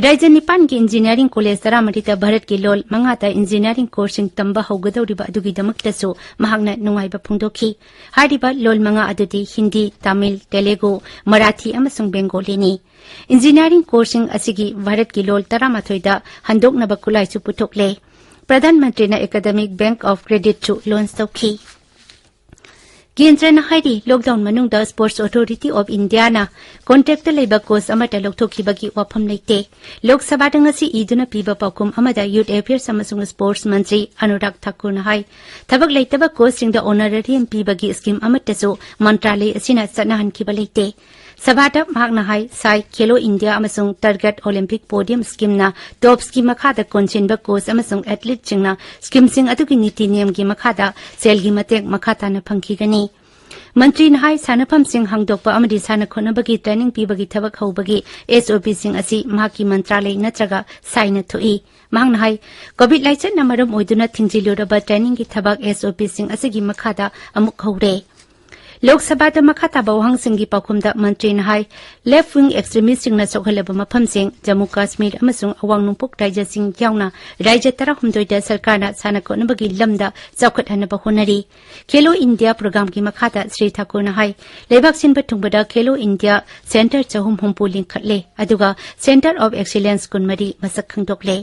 ꯔꯥꯖ꯭ꯌ ꯅꯤꯄꯥꯟꯒꯤ ꯏꯟꯖꯤꯅꯤꯌꯥꯔꯤꯡ ꯀꯣꯂꯦꯖ ꯇꯔꯥꯃꯔꯤꯗ ꯚꯥꯔꯠꯀꯤ ꯂꯣꯜ ꯃꯉꯥꯗ ꯏꯟꯖꯤꯅꯤꯌꯥꯔꯤꯡ ꯀꯣꯔꯁꯁꯤꯡ ꯇꯝꯕ ꯍꯧꯒꯗꯧꯔꯤꯕ ꯑꯗꯨꯒꯤꯗꯃꯛꯇꯁꯨ ꯃꯍꯥꯛꯅ ꯅꯨꯡꯉꯥꯏꯕ ꯐꯣꯡꯗꯣꯛꯈꯤ꯫ ꯍꯥꯏꯔꯤꯕ ꯂꯣꯜ ꯃꯉꯥ ꯑꯗꯨꯗꯤ ꯍꯤꯟꯗꯤ, ꯇꯥꯃꯤꯜ, ꯇꯦꯂꯦꯒꯨ, ꯃꯔꯥꯊꯤ ꯑꯃꯁꯨꯡ ꯕꯦꯡꯒꯣꯂꯤꯅꯤ꯫ ꯏꯟꯖꯤꯅꯤꯌꯥꯔꯤꯡ ꯀꯣꯔꯁꯁꯤꯡ ꯑꯁꯤꯒꯤ ꯚꯥꯔꯠꯀꯤ ꯂꯣꯜ ꯇꯔꯥꯃꯥꯊꯣꯏꯗ ꯍꯟꯗꯣꯛꯅꯕ ꯈꯨꯠꯂꯥꯏꯁꯨ ꯄꯨꯊꯣꯛꯂꯦ꯫ ꯄ꯭ꯔꯙꯥꯟ ꯃꯟꯇ꯭ꯔꯤꯅ Academic Bank of Creditꯁꯨ ꯂꯣꯟꯆ ꯇꯧꯈꯤ꯫ ꯀꯦꯟꯗ꯭ꯔꯅ ꯍꯥꯏꯔꯤ, ꯂꯣꯛꯗꯥꯎꯟ ꯃꯅꯨꯡꯗ Sports Authority of Indiaꯅ ꯀꯣꯟꯇ꯭ꯔꯦꯛꯇ ꯂꯩꯕ ꯀꯣꯆ ꯑꯃꯠꯇ ꯂꯧꯊꯣꯛꯈꯤꯕꯒꯤ ꯋꯥꯐꯝ ꯂꯩꯇꯦ꯫ ꯂꯣꯛ ꯁꯚꯥꯗ ꯉꯁꯤ ꯏꯗꯨꯅ ꯄꯤꯕ ꯄꯥꯎꯈꯨꯝ ꯑꯃꯗ Youth Affairs ꯑꯃꯁꯨꯡ Sports ꯃꯟꯇ꯭ꯔꯤ ꯑꯅꯨꯔꯥꯒ ꯊꯥꯀꯨꯔꯅ ꯍꯥꯏ, ꯊꯕꯛ ꯂꯩꯇꯕ ꯀꯣꯆꯁꯤꯡꯗ honorarium ꯄꯤꯕꯒꯤ ꯁ꯭ꯀꯤꯝ ꯑꯃꯠꯇꯁꯨ ꯃꯟꯇ꯭ꯔꯥꯂꯌ ꯑꯁꯤꯅ ꯆꯠꯅꯍꯟꯈꯤꯕ ꯂꯩꯇꯦ꯫ ꯁꯚꯥꯗ ꯃꯍꯥꯛꯅ ꯍꯥꯏ, ꯁꯥꯏ, ꯈꯦꯂꯣ ꯏꯟꯗꯤꯌꯥ ꯑꯃꯁꯨꯡ ꯇꯥꯔꯒꯦꯠ ꯑꯣꯂꯤꯝꯄꯤꯛ ꯄꯣꯗꯤꯌꯝ ꯁ꯭ꯀꯤꯝꯅ ꯇꯣꯞꯁꯀꯤ ꯃꯈꯥꯗ ꯀꯣꯟꯁꯤꯟꯕ ꯀꯣꯆ ꯑꯃꯁꯨꯡ ꯑꯦꯊꯂꯤꯠꯁꯤꯡꯅ ꯁ꯭ꯀꯤꯝꯁꯤꯡ ꯑꯗꯨꯒꯤ ꯅꯤꯇꯤ ꯅꯤꯌꯝꯒꯤ ꯃꯈꯥꯗ ꯁꯦꯜꯒꯤ ꯃꯇꯦꯡ ꯃꯈꯥ ꯇꯥꯅ ꯐꯪꯈꯤꯒꯅꯤ꯫ ꯃꯟꯇ꯭ꯔꯤꯅ ꯍꯥꯏ, ꯁꯥꯟꯅꯐꯝꯁꯤꯡ ꯍꯥꯡꯗꯣꯛꯄ ꯑꯃꯗꯤ ꯁꯥꯟꯅ ꯈꯣꯠꯅꯕꯒꯤ ꯇ꯭ꯔꯦꯅꯤꯡ ꯄꯤꯕꯒꯤ ꯊꯕꯛ ꯍꯧꯕꯒꯤ S O Pꯁꯤꯡ ꯑꯁꯤ ꯃꯍꯥꯛꯀꯤ ꯃꯟꯇ꯭ꯔꯥꯂꯌ ꯅꯠꯇ꯭ꯔꯒ ꯁꯥꯏꯅ ꯊꯣꯛꯏ꯫ ꯃꯍꯥꯛꯅ ꯍꯥꯏ, ꯀꯣꯚꯤꯗ ꯂꯥꯏꯆꯠꯅ ꯃꯔꯝ ꯑꯣꯏꯗꯨꯅ ꯊꯤꯡꯖꯤꯜꯂꯨꯔꯕ ꯇ꯭ꯔꯦꯅꯤꯡꯒꯤ ꯊꯕꯛ S O Pꯁꯤꯡ ꯑꯁꯤꯒꯤ ꯃꯈꯥꯗ ꯑꯃꯨꯛ ꯍꯧꯔꯦ꯫ ꯂꯣꯛ ꯁꯚꯥꯗ ꯃꯈꯥ ꯇꯥꯕ ꯋꯥꯍꯪꯁꯤꯡꯒꯤ ꯄꯥꯎꯈꯨꯝꯗ ꯃꯟꯇ꯭ꯔꯤꯅ ꯍꯥꯏ, left wing extremistꯁꯤꯡꯅ ꯁꯣꯛꯍꯜꯂꯕ ꯃꯐꯝꯁꯤꯡ, ꯖꯝꯃꯨ ꯀꯥꯁꯃꯤꯔ ꯑꯃꯁꯨꯡ ꯑꯋꯥꯡ ꯅꯣꯡꯄꯣꯛ ꯔꯥꯖ꯭ꯌꯁꯤꯡ ꯌꯥꯎꯅ ꯔꯥꯖ꯭ꯌ ꯇꯔꯥꯍꯨꯝꯗꯣꯏꯗ ꯁꯔꯀꯥꯔꯅ ꯁꯥꯟꯅ ꯈꯣꯠꯅꯕꯒꯤ ꯂꯝꯗ ꯆꯥꯎꯈꯠꯍꯟꯅꯕ ꯍꯣꯠꯅꯔꯤ꯫ ꯈꯦꯂꯣ ꯏꯟꯗꯤꯌꯥ ꯄ꯭ꯔꯣꯒ꯭ꯔꯥꯝꯒꯤ ꯃꯈꯥꯗ ꯁ꯭ꯔꯤ ꯊꯥꯀꯨꯔꯅ ꯍꯥꯏ, ꯂꯩꯕꯥꯛ ꯁꯤꯟꯕ ꯊꯨꯡꯕꯗ ꯈꯦꯂꯣ ꯏꯟꯗꯤꯌꯥ ꯁꯦꯟꯇꯔ ꯆꯍꯨꯝ ꯍꯨꯝꯐꯨ ꯂꯤꯡꯈꯠꯂꯦ, ꯑꯗꯨꯒ Centre of Excellence ꯀꯨꯟꯃꯔꯤ ꯃꯁꯛ ꯈꯪꯗꯣꯛꯂꯦ꯫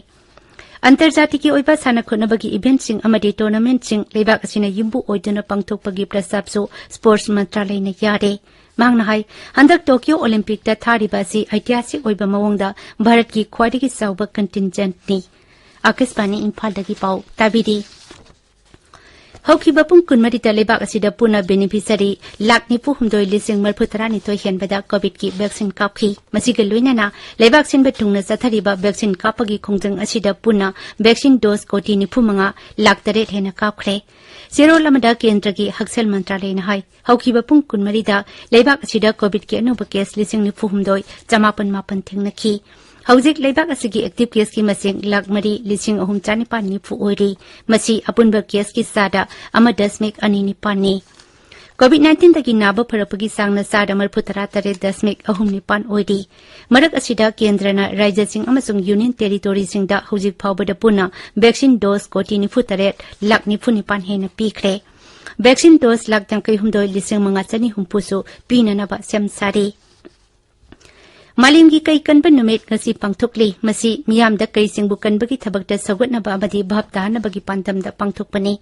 ꯑꯟꯇꯔꯖꯥꯇꯤꯒꯤ ꯑꯣꯏꯕ ꯁꯥꯟꯅ ꯈꯣꯠꯅꯕꯒꯤ ꯏꯚꯦꯟꯠꯁꯤꯡ ꯑꯃꯗꯤ ꯇꯣꯔꯅꯥꯃꯦꯟꯠꯁꯤꯡ ꯂꯩꯕꯥꯛ ꯑꯁꯤꯅ ꯌꯨꯝꯕꯨ ꯑꯣꯏꯗꯨꯅ ꯄꯥꯡꯊꯣꯛꯄꯒꯤ ꯄ꯭ꯔꯁꯇꯥꯕꯁꯨ ꯁ꯭ꯄꯣꯔꯠꯁ ꯃꯟꯇ꯭ꯔꯥꯂꯌꯅ ꯌꯥꯔꯦ꯫ ꯃꯍꯥꯛꯅ ꯍꯥꯏ, ꯍꯟꯗꯛ ꯇꯣꯀꯤꯌꯣ ꯑꯣꯂꯤꯝꯄꯤꯛꯇ ꯊꯥꯔꯤꯕ ꯑꯁꯤ ꯑꯩꯇꯤꯍꯥꯁꯤꯛ ꯑꯣꯏꯕ ꯃꯑꯣꯡꯗ ꯚꯥꯔꯠꯀꯤ ꯈ꯭ꯋꯥꯏꯗꯒꯤ ꯆꯥꯎꯕ ꯀꯟꯇꯤꯟꯖꯦꯟꯠꯅꯤ꯫ ꯑꯥꯀꯥꯁꯕꯥꯅꯤ ꯏꯝꯐꯥꯜꯗꯒꯤ ꯄꯥꯎ ꯇꯥꯕꯤꯔꯤ꯫ ꯍꯧꯈꯤꯕ ꯄꯨꯡ ꯀꯨꯟꯃꯔꯤꯗ ꯂꯩꯕꯥꯛ ꯑꯁꯤꯗ ꯄꯨꯟꯅ ꯕꯦꯅꯤꯐꯤꯁꯔꯤ ꯂꯥꯈ ꯅꯤꯐꯨ ꯍꯨꯝꯗꯣꯏ ꯂꯤꯁꯤꯡ ꯃꯔꯤꯐꯨ ꯇꯔꯥꯅꯤꯊꯣꯏ ꯍꯦꯟꯕꯗ ꯀꯣꯚꯤꯗꯀꯤ ꯚꯦꯛꯁꯤꯟ ꯀꯥꯞꯈꯤ꯫ ꯃꯁꯤꯒ ꯂꯣꯏꯅꯅ ꯂꯩꯕꯥꯛ ꯁꯤꯟꯕ ꯊꯨꯡꯅ ꯆꯠꯊꯔꯤꯕ ꯚꯦꯛꯁꯤꯟ ꯀꯥꯞꯄꯒꯤ ꯈꯣꯡꯖꯪ ꯑꯁꯤꯗ ꯄꯨꯟꯅ ꯚꯦꯛꯁꯤꯟ ꯗꯣꯁ ꯀꯣꯇꯤ ꯅꯤꯐꯨ ꯃꯉꯥ ꯂꯥꯈ ꯇꯔꯦꯠ ꯍꯦꯟꯅ ꯀꯥꯞꯈ꯭ꯔꯦ꯫ ꯆꯦꯔꯣꯜ ꯑꯃꯗ ꯀꯦꯟꯗ꯭ꯔꯒꯤ ꯍꯛꯁꯦꯜ ꯃꯟꯇ꯭ꯔꯥꯂꯌꯅ ꯍꯥꯏ, ꯍꯧꯈꯤꯕ ꯄꯨꯡ ꯀꯨꯟꯃꯔꯤꯗ ꯂꯩꯕꯥꯛ ꯑꯁꯤꯗ ꯀꯣꯚꯤꯗꯀꯤ ꯑꯅꯧꯕ ꯀꯦꯁ ꯂꯤꯁꯤꯡ ꯅꯤꯐꯨ ꯍꯨꯝꯗꯣꯏ ꯆꯃꯥꯄꯟ ꯃꯥꯄꯟ ꯊꯦꯡꯅꯈꯤ꯫ ꯍꯧꯖꯤꯛ ꯂꯩꯕꯥꯛ ꯑꯁꯤꯒꯤ ꯑꯦꯛꯇꯤꯚ ꯀꯦꯁꯀꯤ ꯃꯁꯤꯡ ꯂꯥꯈ ꯃꯔꯤ ꯂꯤꯁꯤꯡ ꯑꯍꯨꯝ ꯆꯥꯅꯤꯄꯥꯟ ꯅꯤꯐꯨ ꯑꯣꯏꯔꯤ꯫ ꯃꯁꯤ ꯑꯄꯨꯟꯕ ꯀꯦꯁꯀꯤ ꯆꯥꯗ ꯑꯃ ꯗꯁꯃꯤꯛ ꯑꯅꯤ ꯅꯤꯄꯥꯟꯅꯤ꯫ ꯀꯣꯚꯤꯗ ꯅꯥꯏꯟꯇꯤꯟꯗꯒꯤ ꯅꯥꯕ ꯐꯔꯛꯄꯒꯤ ꯆꯥꯡꯅ ꯆꯥꯗ ꯃꯔꯤꯐꯨ ꯇꯔꯥ ꯇꯔꯦꯠ ꯗꯁꯃꯤꯛ ꯑꯍꯨꯝ ꯅꯤꯄꯥꯟ ꯑꯣꯏꯔꯤ꯫ ꯃꯔꯛ ꯑꯁꯤꯗ ꯀꯦꯟꯗ꯭ꯔꯅ ꯔꯥꯖ꯭ꯌꯁꯤꯡ ꯑꯃꯁꯨꯡ ꯌꯨꯅꯤꯌꯟ ꯇꯦꯔꯤꯇꯣꯔꯤꯁꯤꯡꯗ ꯍꯧꯖꯤꯛ ꯐꯥꯎꯕꯗ ꯄꯨꯟꯅ ꯚꯦꯛꯁꯤꯟ ꯗꯣꯁ ꯀꯣꯇꯤ ꯅꯤꯐꯨ ꯇꯔꯦꯠ ꯂꯥꯈ ꯅꯤꯐꯨ ꯅꯤꯄꯥꯟ ꯍꯦꯟꯅ ꯄꯤꯈ꯭ꯔꯦ꯫ ꯚꯦꯛꯁꯤꯟ ꯗꯣꯁ ꯂꯥꯈ ꯌꯥꯡꯈꯩ ꯍꯨꯝꯗꯣꯏ ꯂꯤꯁꯤꯡ ꯃꯉꯥ ꯆꯅꯤ ꯍꯨꯝꯐꯨꯁꯨ ꯄꯤꯅꯅꯕ ꯁꯦꯝ ꯁꯥꯔꯤ꯫ ꯃꯥꯂꯦꯝꯒꯤ ꯀꯩ ꯀꯟꯕ ꯅꯨꯃꯤꯠ ꯉꯁꯤ ꯄꯥꯡꯊꯣꯛꯂꯤ꯫ ꯃꯁꯤ ꯃꯤꯌꯥꯝꯗ ꯀꯩꯁꯤꯡꯕꯨ ꯀꯟꯕꯒꯤ ꯊꯕꯛꯇ ꯁꯧꯒꯠꯅꯕ ꯑꯃꯗꯤ ꯚꯥꯞ ꯇꯥꯍꯟꯅꯕꯒꯤ ꯄꯥꯟꯗꯝꯗ ꯄꯥꯡꯊꯣꯛꯄꯅꯤ꯫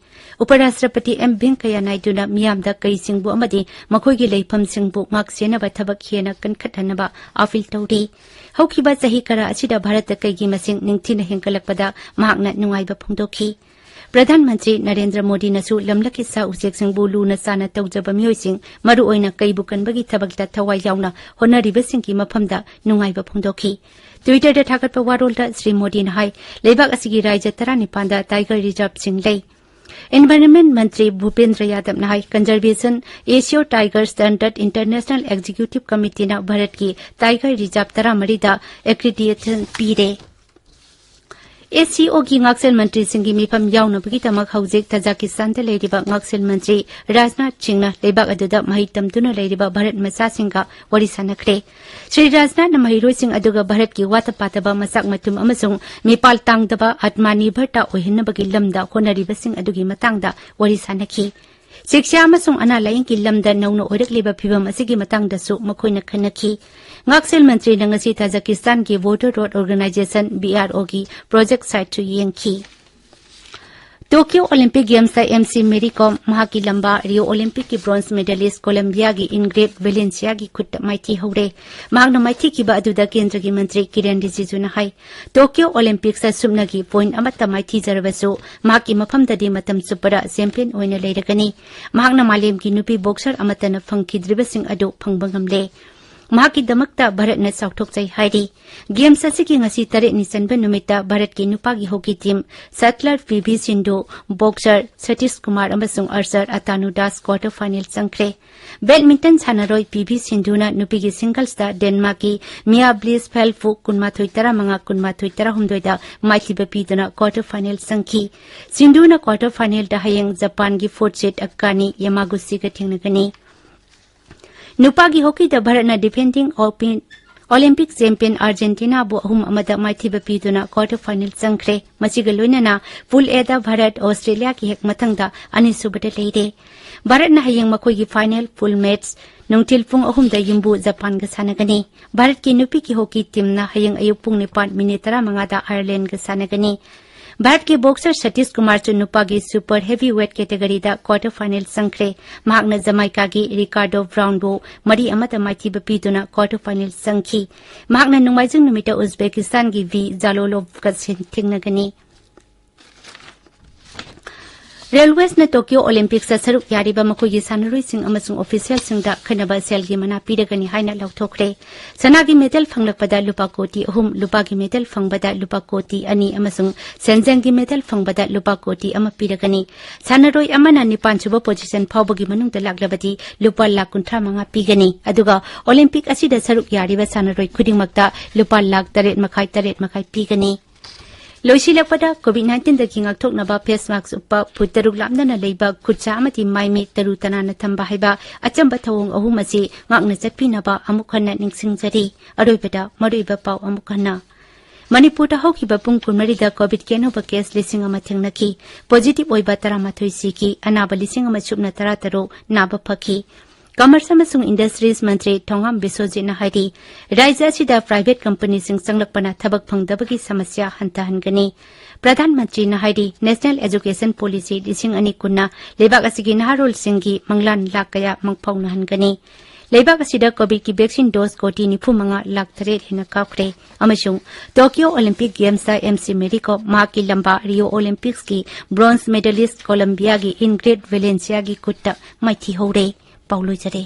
ꯎꯄꯔꯥꯁꯇ꯭ꯔꯄꯇꯤ ꯑꯦꯝ ꯚꯦꯡꯀꯌꯥ ꯅꯥꯏꯗꯨꯅ ꯃꯤꯌꯥꯝꯗ ꯀꯩꯁꯤꯡꯕꯨ ꯑꯃꯗꯤ ꯃꯈꯣꯏꯒꯤ ꯂꯩꯐꯝꯁꯤꯡꯕꯨ ꯉꯥꯛꯁꯦꯟꯅꯕ ꯊꯕꯛ ꯍꯦꯟꯅ ꯀꯟꯈꯠꯍꯟꯅꯕ ꯑꯥꯄꯤꯜ ꯇꯧꯔꯤ꯫ ꯍꯧꯈꯤꯕ ꯆꯍꯤ ꯈꯔ ꯑꯁꯤꯗ ꯚꯥꯔꯠꯇ ꯀꯩꯒꯤ ꯃꯁꯤꯡ ꯅꯤꯡꯊꯤꯅ ꯍꯦꯟꯒꯠꯂꯛꯄꯗ ꯃꯍꯥꯛꯅ ꯅꯨꯡꯉꯥꯏꯕ ꯐꯣꯡꯗꯣꯛꯈꯤ꯫ ꯄ꯭ꯔꯙꯥꯟ ꯃꯟꯇ꯭ꯔꯤ ꯅꯔꯦꯟꯗ꯭ꯔ ꯃꯣꯗꯤꯅꯁꯨ ꯂꯝꯂꯛꯀꯤ ꯁꯥ ꯎꯆꯦꯛꯁꯤꯡꯕꯨ ꯂꯨꯅ ꯆꯥꯟꯅ ꯇꯧꯖꯕ ꯃꯤꯑꯣꯏꯁꯤꯡ, ꯃꯔꯨꯑꯣꯏꯅ ꯀꯩꯕꯨ ꯀꯟꯕꯒꯤ ꯊꯕꯛꯇ ꯊꯋꯥꯏ ꯌꯥꯎꯅ ꯍꯣꯠꯅꯔꯤꯕꯁꯤꯡꯒꯤ ꯃꯐꯝꯗ ꯅꯨꯡꯉꯥꯏꯕ ꯐꯣꯡꯗꯣꯛꯈꯤ꯫ ꯇ꯭ꯋꯤꯇꯔꯗ ꯊꯥꯒꯠꯄ ꯋꯥꯔꯣꯜꯗ ꯁ꯭ꯔꯤ ꯃꯣꯗꯤꯅ ꯍꯥꯏ, ꯂꯩꯕꯥꯛ ꯑꯁꯤꯒꯤ ꯔꯥꯖ꯭ꯌ ꯇꯔꯥꯅꯤꯄꯥꯟꯗ ꯇꯥꯏꯒꯔ ꯔꯤꯖꯥꯔꯚꯁꯤꯡ ꯂꯩ꯫ ꯏꯟꯚꯥꯏꯔꯟꯃꯦꯟꯠ ꯃꯟꯇ꯭ꯔꯤ ꯚꯨꯄꯦꯟꯗ꯭ꯔ ꯌꯥꯗꯕꯅ ꯍꯥꯏ, ꯀꯟꯖꯔꯚꯦꯁꯟ ꯑꯦꯁꯤꯌꯣ ꯇꯥꯏꯒꯔ ꯁ꯭ꯇꯥꯟꯗꯔꯗ ꯏꯟꯇꯔꯅꯦꯁꯅꯦꯜ ꯑꯦꯛꯖꯤꯀ꯭ꯌꯨꯇꯤꯚ ꯀꯃꯤꯇꯤꯅ ꯚꯥꯔꯠꯀꯤ ꯇꯥꯏꯒꯔ ꯔꯤꯖꯥꯔꯚ ꯇꯔꯥꯃꯔꯤꯗ ꯑꯦꯀ꯭ꯔꯤꯗꯤꯇꯦꯁꯟ ꯄꯤꯔꯦ꯫ ꯑꯦꯁꯁꯤꯑꯣꯒꯤ ꯉꯥꯛꯁꯦꯜ ꯃꯟꯇ꯭ꯔꯤꯁꯤꯡꯒꯤ ꯃꯤꯐꯝ ꯌꯥꯎꯅꯕꯒꯤꯗꯃꯛ ꯍꯧꯖꯤꯛ ꯇꯥꯖꯥꯀꯤꯁꯇꯥꯟꯗ ꯂꯩꯔꯤꯕ ꯉꯥꯛꯁꯦꯜ ꯃꯟꯇ꯭ꯔꯤ ꯔꯥꯖꯅꯥꯊ ꯁꯤꯡꯅ ꯂꯩꯕꯥꯛ ꯑꯗꯨꯗ ꯃꯍꯩ ꯇꯝꯗꯨꯅ ꯂꯩꯔꯤꯕ ꯚꯥꯔꯠ ꯃꯆꯥꯁꯤꯡꯒ ꯋꯥꯔꯤ ꯁꯥꯟꯅꯈ꯭ꯔꯦ꯫ ꯁ꯭ꯔꯤ ꯔꯥꯖꯅꯥꯊꯅ ꯃꯍꯩꯔꯣꯏꯁꯤꯡ ꯑꯗꯨꯒ ꯚꯥꯔꯠꯀꯤ ꯋꯥꯠꯇ ꯄꯥꯗꯕ ꯃꯆꯥꯛ ꯃꯊꯨꯝ ꯑꯃꯁꯨꯡ ꯃꯤꯄꯥꯜ ꯇꯥꯡꯗꯕ ꯑꯥꯠꯃꯥꯅꯤꯔꯚꯔꯇ ꯑꯣꯏꯍꯟꯅꯕꯒꯤ ꯂꯝꯗ ꯍꯣꯠꯅꯔꯤꯕꯁꯤꯡ ꯑꯗꯨꯒꯤ ꯃꯇꯥꯡꯗ ꯋꯥꯔꯤ ꯁꯥꯟꯅꯈꯤ꯫ ꯁꯤꯛꯁꯥ ꯑꯃꯁꯨꯡ ꯑꯅꯥ ꯂꯥꯌꯦꯡꯒꯤ ꯂꯝꯗ ꯅꯧꯅ ꯑꯣꯏꯔꯛꯂꯤꯕ ꯐꯤꯚꯝ ꯑꯁꯤꯒꯤ ꯃꯇꯥꯡꯗꯁꯨ ꯃꯈꯣꯏꯅ ꯈꯟꯅꯈꯤ꯫ ꯉꯥꯛꯁꯦꯜ ꯃꯟꯇ꯭ꯔꯤꯅ ꯉꯁꯤ ꯇꯥꯖꯥꯀꯤꯁꯇꯥꯟꯒꯤ border road organisation, B R ꯑꯣꯒꯤ ꯄ꯭ꯔꯣꯖꯦꯛ ꯁꯥꯏꯠꯁꯨ ꯌꯦꯡꯈꯤ꯫ Tokyo Olympic ꯒꯦꯝꯁꯇ M C Mary ꯀꯣꯝ, ꯃꯍꯥꯛꯀꯤ ꯂꯝꯕꯥ ꯔꯤꯑꯣ ꯑꯣꯂꯤꯝꯄꯤꯛꯀꯤ ꯕ꯭ꯔꯣꯟꯖ ꯃꯦꯗꯥꯂꯤꯁ ꯀꯣꯂꯝꯕꯤꯌꯥꯒꯤ ꯏꯟꯒ꯭ꯔꯦꯠ ꯚꯦꯂꯦꯟꯁꯤꯌꯥꯒꯤ ꯈꯨꯠꯇ ꯃꯥꯏꯊꯤ ꯍꯧꯔꯦ꯫ ꯃꯍꯥꯛꯅ ꯃꯥꯏꯊꯤꯈꯤꯕ ꯑꯗꯨꯗ ꯀꯦꯟꯗ꯭ꯔꯒꯤ ꯃꯟꯇ꯭ꯔꯤ ꯀꯤꯔꯦꯟ ꯔꯤꯖꯤꯖꯨꯅ ꯍꯥꯏ, ꯇꯣꯀꯤꯌꯣ ꯑꯣꯂꯤꯝꯄꯤꯛꯁꯇ ꯁꯨꯞꯅꯒꯤ ꯄꯣꯏꯟꯠ ꯑꯃꯠꯇ ꯃꯥꯏꯊꯤꯖꯔꯕꯁꯨ ꯃꯍꯥꯛꯀꯤ ꯃꯐꯝꯗꯗꯤ ꯃꯇꯝ ꯆꯨꯞꯄꯗ ꯆꯦꯝꯄꯤꯌꯟ ꯑꯣꯏꯅ ꯂꯩꯔꯒꯅꯤ꯫ ꯃꯍꯥꯛꯅ ꯃꯥꯂꯦꯝꯒꯤ ꯅꯨꯄꯤ ꯕꯣꯛꯁꯔ ꯑꯃꯠꯇꯅ ꯐꯪꯈꯤꯗ꯭ꯔꯤꯕꯁꯤꯡ ꯑꯗꯨ ꯐꯪꯕ ꯉꯝꯂꯦ꯫ ꯃꯍꯥꯛꯀꯤꯗꯃꯛꯇ ꯚꯥꯔꯠꯅ ꯆꯥꯎꯊꯣꯛꯆꯩ ꯍꯥꯏꯔꯤ꯫ ꯒꯦꯝꯁ ꯑꯁꯤꯒꯤ ꯉꯁꯤ ꯇꯔꯦꯠꯅꯤ ꯆꯟꯕ ꯅꯨꯃꯤꯠꯇ ꯚꯥꯔꯠꯀꯤ ꯅꯨꯄꯥꯒꯤ hockey team shuttler P V Sindhu, boxer Satish Kumar ꯑꯃꯁꯨꯡ archer Atanu Das quarter final ꯆꯪꯈ꯭ꯔꯦ꯫ ꯕꯦꯗꯃꯤꯟꯇꯟ ꯁꯥꯟꯅꯔꯣꯏ ꯄꯤ ꯚꯤ ꯁꯤꯟꯙꯨꯅ ꯅꯨꯄꯤꯒꯤ ꯁꯤꯡꯒꯜꯁꯇ ꯗꯦꯟꯃꯥꯔꯛꯀꯤ ꯃꯤꯌꯥ ꯕ꯭ꯂꯤꯁ ꯐꯦꯜꯐꯨ ꯀꯨꯟꯃꯥꯊꯣꯏ ꯇꯔꯥꯃꯉꯥ, ꯀꯨꯟꯃꯥꯊꯣꯏ ꯇꯔꯥꯍꯨꯝꯗꯣꯏꯗ ꯃꯥꯏꯊꯤꯕ ꯄꯤꯗꯨꯅ ꯀ꯭ꯋꯥꯔꯇꯔ ꯐꯥꯏꯅꯦꯜ ꯆꯪꯈꯤ꯫ ꯁꯤꯟꯙꯨꯅ ꯀ꯭ꯋꯥꯔꯇꯔ ꯐꯥꯏꯅꯦꯜꯗ ꯍꯌꯦꯡ ꯖꯄꯥꯟꯒꯤ ꯐꯣꯔꯠ ꯁꯤꯠ ꯑꯀꯥꯅꯤ ꯌꯥꯃꯥꯒꯨꯆꯤꯒ ꯊꯦꯡꯅꯒꯅꯤ꯫ ꯅꯨꯄꯥꯒꯤ ꯍꯣꯀꯤꯗ ꯚꯥꯔꯠꯅ ꯗꯤꯐꯦꯟꯗꯤꯡ ꯑꯣꯄꯤꯟ-, ꯑꯣꯂꯤꯝꯄꯤꯛ ꯆꯦꯝꯄꯤꯌꯟ ꯑꯥꯔꯖꯦꯟꯇꯤꯅꯥꯕꯨ ꯑꯍꯨꯝ ꯑꯃꯗ ꯃꯥꯏꯊꯤꯕ ꯄꯤꯗꯨꯅ ꯀ꯭ꯋꯥꯔꯇꯔ ꯐꯥꯏꯅꯦꯜ ꯆꯪꯈ꯭ꯔꯦ꯫ ꯃꯁꯤꯒ ꯂꯣꯏꯅꯅ ꯄꯨꯜ ꯑꯦꯗ ꯚꯥꯔꯠ ꯑꯣꯁꯇ꯭ꯔꯦꯂꯤꯌꯥꯒꯤ ꯍꯦꯛ ꯃꯊꯪꯗ ꯑꯅꯤꯁꯨꯕꯗ ꯂꯩꯔꯦ꯫ ꯚꯥꯔꯠꯅ ꯍꯌꯦꯡ ꯃꯈꯣꯏꯒꯤ ꯐꯥꯏꯅꯦꯜ ꯄꯨꯜ ꯃꯦꯠꯆ ꯅꯨꯡꯊꯤꯜ ꯄꯨꯡ ꯑꯍꯨꯝꯗ ꯌꯨꯝꯕꯨ ꯖꯄꯥꯟꯒ ꯁꯥꯟꯅꯒꯅꯤ꯫ ꯚꯥꯔꯠꯀꯤ ꯅꯨꯄꯤꯒꯤ ꯍꯣꯀꯤ ꯇꯤꯝꯅ ꯍꯌꯦꯡ ꯑꯌꯨꯛ ꯄꯨꯡ ꯅꯤꯄꯥꯟ ꯃꯤꯅꯤꯠ ꯇꯔꯥꯃꯉꯥꯗ ꯑꯥꯌꯔꯂꯦꯟꯗꯒ ꯁꯥꯟꯅꯒꯅꯤ꯫ ꯚꯥꯔꯠꯀꯤ ꯕꯣꯛꯁꯔ ꯁꯇꯤꯁ ꯀꯨꯃꯥꯔꯁꯨ ꯅꯨꯄꯥꯒꯤ ꯁꯨꯄꯔ ꯍꯦꯚꯤ ꯋꯦꯠ ꯀꯦꯇꯦꯒꯔꯤꯗ ꯀ꯭ꯋꯥꯔꯇꯔ ꯐꯥꯏꯅꯦꯜ ꯆꯪꯈ꯭ꯔꯦ꯫ ꯃꯍꯥꯛꯅ ꯖꯃꯥꯏꯀꯥꯒꯤ ꯔꯤꯀꯥꯔꯗꯣ ꯕ꯭ꯔꯥꯎꯟꯕꯨ ꯃꯔꯤ ꯑꯃꯗ ꯃꯥꯏꯊꯤꯕ ꯄꯤꯗꯨꯅ ꯀ꯭ꯋꯥꯔꯇꯔ ꯐꯥꯏꯅꯦꯜ ꯆꯪꯈꯤ꯫ ꯃꯍꯥꯛꯅ ꯅꯣꯡꯃꯥꯏꯖꯤꯡ ꯅꯨꯃꯤꯠꯇ ꯎꯖꯕꯦꯀꯤꯁꯇꯥꯟꯒꯤ ꯚꯤ ꯖꯥꯂꯣꯂꯣꯚꯀ ꯁꯤꯟ-, ꯊꯦꯡꯅꯒꯅꯤ꯫ ꯔꯦꯜꯋꯦꯁꯅ ꯇꯣꯀꯤꯌꯣ ꯑꯣꯂꯤꯝꯄꯤꯛꯁꯇ ꯁꯔꯨꯛ ꯌꯥꯔꯤꯕ ꯃꯈꯣꯏꯒꯤ ꯁꯥꯟꯅꯔꯣꯏꯁꯤꯡ ꯑꯃꯁꯨꯡ ꯑꯣꯐꯤꯁꯤꯌꯦꯜꯁꯤꯡꯗ ꯑꯈꯟꯅꯕ ꯁꯦꯜꯒꯤ ꯃꯅꯥ ꯄꯤꯔꯒꯅꯤ ꯍꯥꯏꯅ ꯂꯥꯎꯊꯣꯛꯈ꯭ꯔꯦ꯫ ꯁꯅꯥꯒꯤ ꯃꯦꯗꯜ ꯐꯪꯂꯛꯄꯗ ꯂꯨꯄꯥ ꯀꯣꯇꯤ ꯑꯍꯨꯝ, ꯂꯨꯄꯥꯒꯤ ꯃꯦꯗꯜ ꯐꯪꯕꯗ ꯂꯨꯄꯥ ꯀꯣꯇꯤ ꯑꯅꯤ ꯑꯃꯁꯨꯡ ꯁꯦꯟꯖꯦꯡꯒꯤ ꯃꯦꯗꯜ ꯐꯪꯕꯗ ꯂꯨꯄꯥ ꯀꯣꯇꯤ ꯑꯃ ꯄꯤꯔꯒꯅꯤ꯫ ꯁꯥꯟꯅꯔꯣꯏ ꯑꯃꯅ ꯅꯤꯄꯥꯟ ꯁꯨꯕ ꯄꯣꯖꯤꯁꯟ ꯐꯥꯎꯕꯒꯤ ꯃꯅꯨꯡꯗ ꯂꯥꯛꯂꯕꯗꯤ ꯂꯨꯄꯥ ꯂꯥꯈ ꯀꯨꯟꯊ꯭ꯔꯥ ꯃꯉꯥ ꯄꯤꯒꯅꯤ꯫ ꯑꯗꯨꯒ ꯑꯣꯂꯤꯝꯄꯤꯛ ꯑꯁꯤꯗ ꯁꯔꯨꯛ ꯌꯥꯔꯤꯕ ꯁꯥꯟꯅꯔꯣꯏ ꯈꯨꯗꯤꯡꯃꯛꯇ ꯂꯨꯄꯥ ꯂꯥꯈ ꯇꯔꯦꯠ ꯃꯈꯥꯏ, ꯇꯔꯦꯠ ꯃꯈꯥꯏ ꯄꯤꯒꯅꯤ꯫ ꯂꯣꯏꯁꯤꯜꯂꯛꯄꯗ COVID nineteen ꯗꯒꯤ ꯉꯥꯛꯊꯣꯛꯅꯕ ꯐꯦꯁ ꯃꯥꯛꯁ ꯎꯞꯄ, ꯐꯨꯠ ꯇꯔꯨꯛ ꯂꯥꯞꯅꯅ ꯂꯩꯕ, ꯈꯨꯠꯁꯥ ꯑꯃꯗꯤ ꯃꯥꯏ ꯃꯤꯠ ꯇꯔꯨ ꯇꯅꯥꯟꯅ ꯊꯝꯕ ꯍꯥꯏꯕ ꯑꯆꯝꯕ ꯊꯧꯑꯣꯡ ꯑꯍꯨꯝ ꯑꯁꯤ ꯉꯥꯛꯅ ꯆꯠꯄꯤꯅꯕ ꯑꯃꯨꯛ ꯍꯟꯅ ꯅꯤꯡꯁꯤꯡꯖꯔꯤ꯫ ꯑꯔꯣꯏꯕꯗ ꯃꯔꯨꯑꯣꯏꯕ ꯄꯥꯎ ꯑꯃꯨꯛ ꯍꯟꯅ꯫ ꯃꯅꯤꯄꯨꯔꯗ ꯍꯧꯈꯤꯕ ꯄꯨꯡ ꯀꯨꯟꯃꯔꯤꯗ COVID ꯀꯤ ꯑꯅꯧꯕ ꯀꯦꯁ ꯂꯤꯁꯤꯡ ꯑꯃ ꯊꯦꯡꯅꯈꯤ꯫ ꯄꯣꯖꯤꯇꯤꯚ ꯑꯣꯏꯕ ꯇꯔꯥꯃꯥꯊꯣꯏ ꯁꯤꯈꯤ꯫ ꯑꯅꯥꯕ ꯂꯤꯁꯤꯡ ꯑꯃ ꯁꯨꯞꯅ ꯇꯔꯥꯇꯔꯨꯛ ꯅꯥꯕ ꯐꯈꯤ꯫ ꯀꯃꯔꯁ ꯑꯃꯁꯨꯡ ꯏꯟꯗꯁꯇ꯭ꯔꯤꯁ ꯃꯟꯇ꯭ꯔꯤ ꯊꯣꯉꯥꯝ ꯕꯤꯁ꯭ꯋꯖꯤꯠꯅ ꯍꯥꯏꯔꯤ, ꯔꯥꯖ꯭ꯌ ꯑꯁꯤꯗ ꯄ꯭ꯔꯥꯏꯚꯦꯠ ꯀꯝꯄꯅꯤꯁꯤꯡ ꯆꯪꯂꯛꯄꯅ ꯊꯕꯛ ꯐꯪꯗꯕꯒꯤ ꯁꯃꯁ꯭ꯌꯥ ꯍꯟꯊꯍꯟꯒꯅꯤ꯫ ꯄ꯭ꯔꯙꯥꯟ ꯃꯟꯇ꯭ꯔꯤꯅ ꯍꯥꯏꯔꯤ, ꯅꯦꯁꯅꯦꯜ ꯑꯦꯖꯨꯀꯦꯁꯟ ꯄꯣꯂꯤꯁꯤ ꯂꯤꯁꯤꯡ ꯑꯅꯤ ꯀꯨꯟꯅ ꯂꯩꯕꯥꯛ ꯑꯁꯤꯒꯤ ꯅꯍꯥꯔꯣꯜꯁꯤꯡꯒꯤ ꯃꯪꯂꯥꯟ ꯂꯥꯛ ꯀꯌꯥ ꯃꯪꯐꯥꯎꯅꯍꯟꯒꯅꯤ꯫ ꯂꯩꯕꯥꯛ ꯑꯁꯤꯗ ꯀꯣꯚꯤꯗꯀꯤ ꯚꯦꯛꯁꯤꯟ ꯗꯣꯁ ꯀꯣꯇꯤ ꯅꯤꯐꯨ ꯃꯉꯥ ꯂꯥꯛ ꯇꯔꯦꯠ ꯍꯦꯟꯅ ꯀꯥꯞꯈ꯭ꯔꯦ꯫ ꯑꯃꯁꯨꯡ Tokyo Olympic ꯒꯦꯝꯁꯇ M C Mary ꯀꯣꯝ ꯃꯍꯥꯛꯀꯤ ꯂꯝꯕꯥ ꯔꯤꯑꯣ ꯑꯣꯂꯤꯝꯄꯤꯛꯁꯀꯤ ꯕ꯭ꯔꯣꯟꯖ ꯃꯦꯗꯥꯂꯤꯁ꯭ꯠ ꯀꯣꯂꯝꯕꯤꯌꯥꯒꯤ ꯏꯟꯒ꯭ꯔꯤꯗ ꯚꯦꯂꯦꯟꯁꯤꯌꯥꯒꯤ ꯈꯨꯠꯇ ꯃꯥꯏꯊꯤꯍꯧꯔꯦ꯫ ꯄꯥꯎ ꯂꯣꯏꯖꯔꯦ꯫